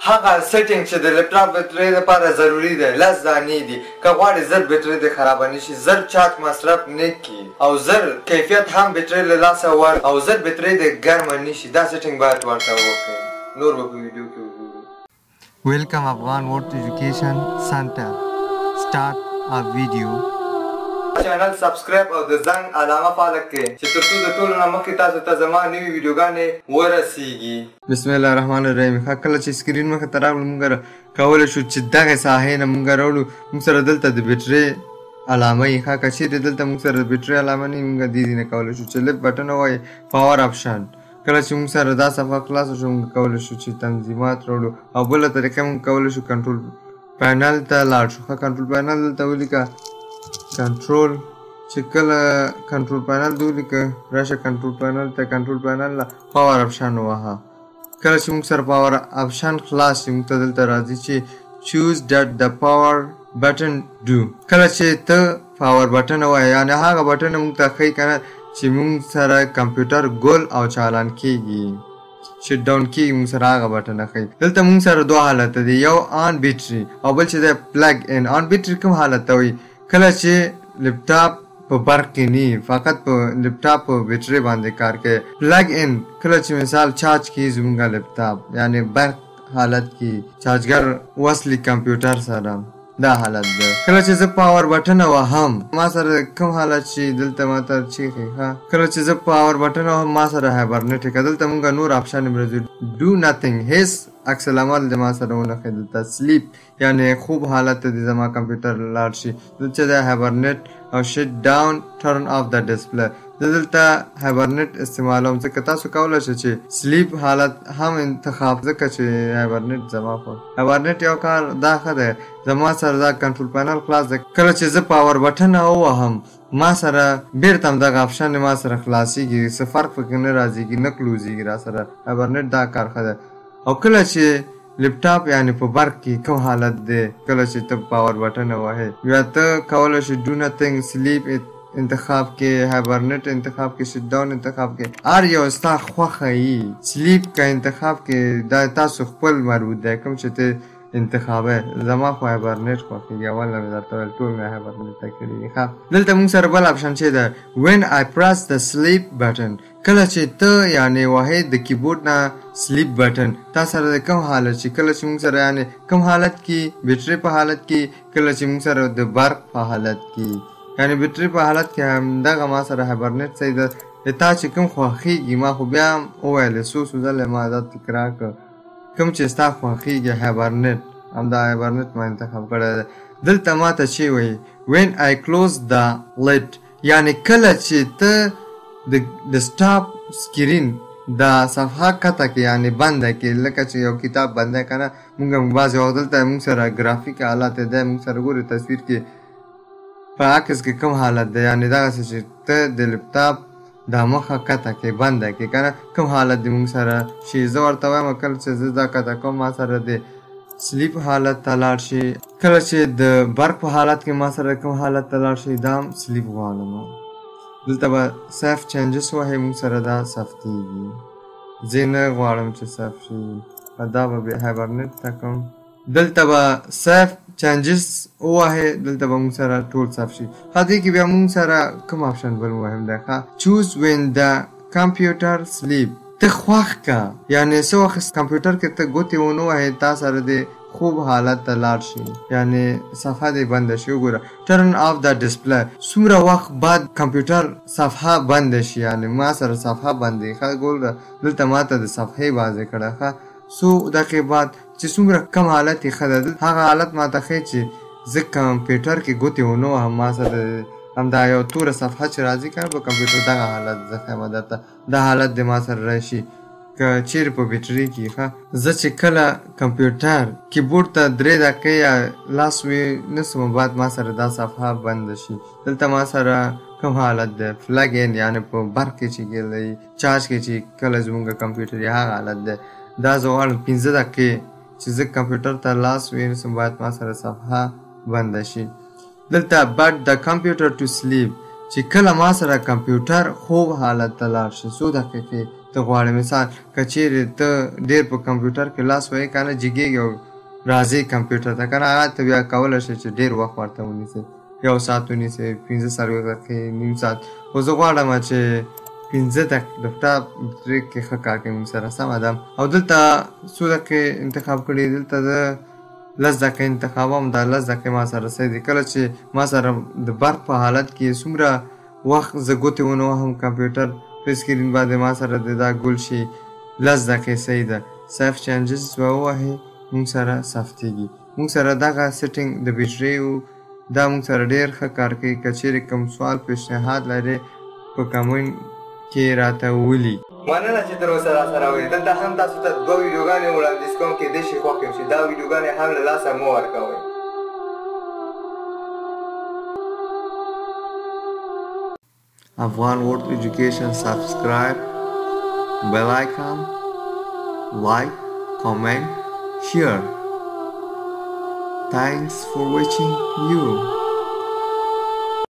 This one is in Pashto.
هغه setting چې د لپټاپ بیټرۍ لپاره ضروري دی 10 دانې دي. که غواړې زر بیټرۍ دې خرابه نه شي، زر چارج مصرف نه کړي او زر کیفیت هم بیټرۍ له لاسه ور او زر بیټرۍ دې ګرمه نه شي، دا setting باید ورته وکړې. نور به په ویډیو کې وګورو. Welcome Afghan World Education Center. Start a video. Channel subscribe او د زنګ علامه فعاله کړئ چې تر څو د ټولو نه مخکې تاسو ته زما نوې ویډیوګانې ورسیږي. بسم الله الرحمن الرحیم. ښه، کله چې screen مخې ته راغلو، موږ کولی شو چې دغې ساحې نه موږ راوړو. موږ سره دلته د بیټرۍ علامه یي. ښه، که چېرې دلته موږ سره د بیټرۍ علامه نه وي، موږ دې ځای نه کولی شو چې left button ووایي، power option. کله چې موږ سره دا صفحه خلاصه شو، موږ کولی شو چې تنظیمات راوړو او بله طریقه موږ کولی شو control panel ته لاړ شو. ښه، control panel دلته ولیکه، کنټرول. چې کله control panel دې ولیکه، راشه control panel ته، control panel له power option ووهه. کله چې موږ سره power option خلاص شي، موږ ته دلته راځي چې choose that the power button do. کله چې ته power button ووایې، یعنې هغه button موږ ته ښیي که نه چې موږ سره کمپیوټر ګل او چالان کیږي، shut down کیږي، موږ سره هغه button ښیي. دلته موږ سره دوه حالته دي، یو on battery او بل چې دی plug in. On battery کوم حالت ته وایي؟ کله چې لپټاپ په برق کې نی، فقط په لپټاپ په بیټري باندې کار کوي. Plug in کله چې مثال چارج کیږي زموږ لپټاپ، یعنې برق حالت کې چارجګر وصلي کمپیوټر سره، دا حالت دی. کله چې زه power button وهم، ما سره کوم حالت چې دلته ما ته چې ښیي. ښه، کله چې زه power button وهم، ما سره hibernate که. دلته مونږ نور option هم راځي، do nothing، هیڅ عکس العمل د ما سره ونه ښیي. دلته sleep، یعنې خوب حالت ته دې زما کمپیوټر لاړ شي. دلته چې دی hibernate او shut down، turn off the display. زه دلته hibernate استعمالوم، ځکه تاسو کولی شئ چې sleep حالت هم انتخاب، ځکه چې hibernate زما خو hibernate یو کار دا ښه دی. زما سره دا control panel خلاص دی. کله چې زه power button ووهم، ما سره بیرته همدغه option ما سره خلاصیږي، څه فرق پکې نه راځيږي، نه close یږي را سره. Hibernate دا کار ښه دی. او کله چې لپټاپ یعنې په برق کې کوم حالت دی، کله چې ته power button وهې، بیا ته کولی شې do nothing، sleep انتخاب کې، hibernate انتخاب کې، shut down انتخاب کې، هر یو ستا خوښه یي. Sleep که انتخاب کې، دا تاسو خپل مربوط دی کوم چې ته انتخابه. زما خو hibernate خوښېږي، اول نه مې درته ویل، ټول مې hibernate ته کړي دي. ښه، دلته موږ سره بل option چې دی when I press the sleep button. کله چې ته یعنې وهې د کیبورډ نه sleep button، تا سره د کوم حالت چې کله چې موږ سره یعنې کوم حالت کې، بیټري په حالت کې، کله چې موږ سره د برق په حالت کې، یعنې بیټري په حالت کې همدغه ما سره hibernate صحیح ده. د تا چې کوم خوښېږي، ما خو بیا هم وویل، څو څو ځله ما دا تکرار کړ، کوم چې ستا خوښېږي hibernate، همدا hibernate ما انتخاب کړی دی. دلته ما ته چې وایي when I close the lid، یعنې کله چې ته د desktop screen دا صفحه قطع کې، یعنې بنده کې، لکه چې یو کتاب بنده که نه، موږ بعضې وخت دلته موږ سره ګرافیک حالت دی، موږ سره ګوري تصویر کې په عکس کې کوم حالت دی، یعنې دغسې چې ته د لپټاپ دا مخه قطع کې، بنده کې که نه، کوم حالت دی موږ سره شي. زه ورته وایم کله چې زه دا قطع کوم، ما سره د sleep حالت ته لاړ شي. کله چې د برق په حالت کې ما سره کوم حالت ته لاړ شي، دا هم sleep غواړم. دلته به save changes وهې، موږ سره دا ثبتېږي. زه نه غواړم چې save شي، دا به بیا hibernate ته کوم. دلته به save changes ووهې، دلته به موږ سره ټول save شي. ښه، دې کې بیا موږ سره کوم option بل مهم دی؟ ښه، choose when the computer sleep. ته خوښ که، یعنې څه وخت کمپیوټر کې ته ګوتې ونه وهې، تا سره دې خوب حالت ته لاړ شي، یعنې صفحه دې بنده شي. وګوره turn off the display، څومره وخت بعد کمپیوټر صفحه بنده شي، یعنې ما سره صفحه بندې. ښه، ګوره دلته ما ته د صفحې واضح کړه. ښه، څو دقیقې بعد چې څومره کم حالت یې ښه ده، هغه حالت ما ته ښیي چې زه کمپیوټر کې ګوتې ونه وهم، ما سره همدا یو توره صفحه چې راځي که نه په کمپیوټر، دغه حالت زه ښیم درته، دا حالت دې ما سره راشي که چیرې په بیټري کې. ښه، زه چې کله کمپیوټر کیبورډ ته 3 دقیقې یا لاس وی نسم بعد ما سره دا صفحه بنده شي. دلته ما سره کوم حالت دی؟ Plug in، یعنې په برق کې چې کېږي، چارج کې چې کله زموږ کمپیوټر یې هغه حالت دی. دا زه غواړم 5 دقیقې چې زه کمپیوټر ته لاس ونیسم باید ما سره صفحه بنده شي. دلته put the computer to sleep، چې کله ما سره کمپیوټر خوب حالت ته لاړ شي څو دقیقې، ته غواړې. مثال که چیرې ته ډېر په کمپیوټر کې لاس وهې که نه، جګېږي او راځې کمپیوټر ته که نه، هغه ته بیا کولی شې چې ډېر وخت ورته ونیسې، یو ساعت ونیسې، 45 دقیقې، نیم ساعت. خو زه غواړم چې 5 دقیقې لپټاپ بټري کې ښه کار کوي موږ سره، سمه ده. او دلته څو دقیقې انتخاب کړي، دلته زه 10 دقیقې انتخابوم، دا 10 دقیقې ما سره صحیح دي. کله چې ما سره د برق په حالت کې څومره وخت زه ګوتې ونه وهم کمپیوټر په سکرین باندې ما سره د دا ګل شي، 10 دقیقې صحیح ده. save changes به ووهې، موږ سره ثبتېږي. موږ سره دغه setting د بیټرۍ و، دا موږ سره ډېر ښه کار کوي. که چیرې کوم سوال پیشنهاد لرې په کمنټ کې راته ولیکئ. مننه چې تر اوسه راسره وئ. دلته هم تاسو ته 2 ویډیوګانې وړاندیز کوم، کېدای شي خوښ شي. دا ویډیوګانې هم له لاسه مه ورکوئ. Afghan World Education subscribe, bell icon, like, comment, share. Thanks for watching you.